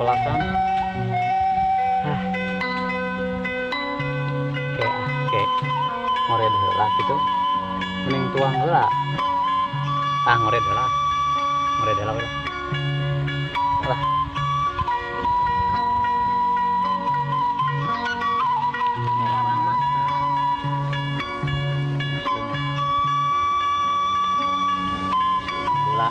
Salakan. Ah. Oke, oke. Ngored heula gitu. Mending tuang heula. Ah, ngored heula. Ngored heula we lah. Lah. Gula.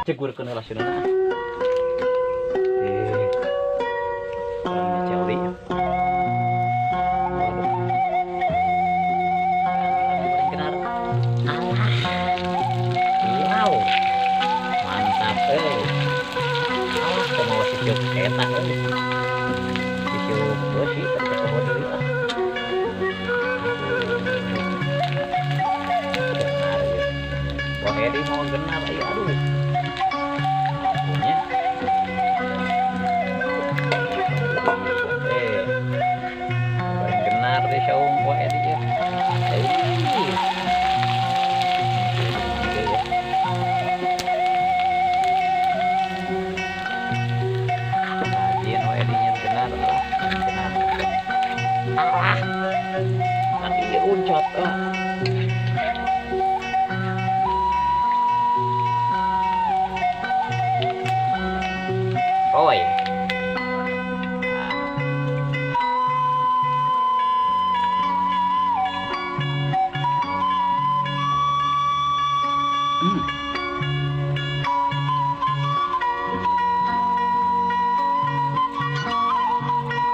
Cegurkeun heula sieunna. Eh. Orangnya celi. Waduh. Goreng kenar. Alah. Wow. Mantap euy. Alah, kumaha si ciuk eta euy. Si ciuk beusi tadi poho deui ah. Genar ieu. Wah, Edi mau genar ieu aduh. Punya. Eh. Goreng genar deh saung Wah Edi ya. Eh. Rajin Wah Edi nyen genar lah. Genar. Alah. Kan ieu uncot ah. Roy.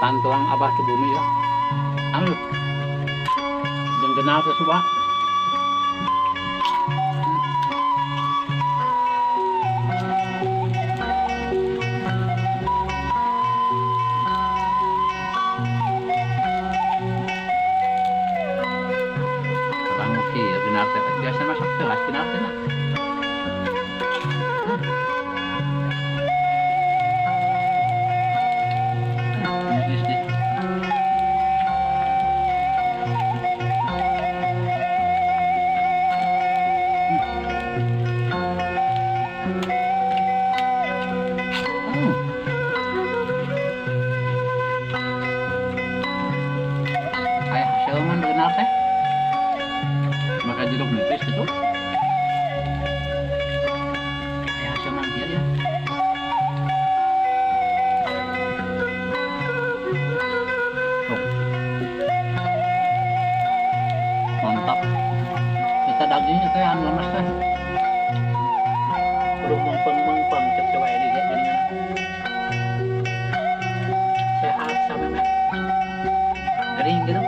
Tantuang abah ke bumi ya. Anu. Jeung genal teh subah. Oke, genar teh biasa masak telas genar teh nah. Kayak hasil man genar teh. Maka jeruk nipis gitu. Kayak hasil man kieu ya. Tuh. Mantap. Kita dagingnya teh anu lemes teh. Kudu mengpeng-mengpeng cek coba ini ya geuningan. Sehat sameme. Gering gitu.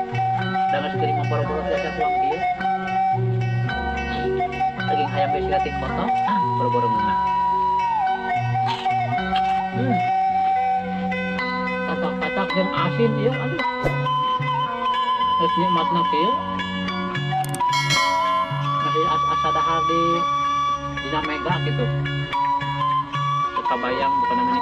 Da geus gering mah boro-boro biasa tuang kieu. Daging ayam geus leutik potong, ah boro-boro ngeunah. Tatak-tatak jeung asin ieu aduh. Geus nikmatna kieu. Masih asa dahar di dina mega gitu. Teu kabayang bukan namanya.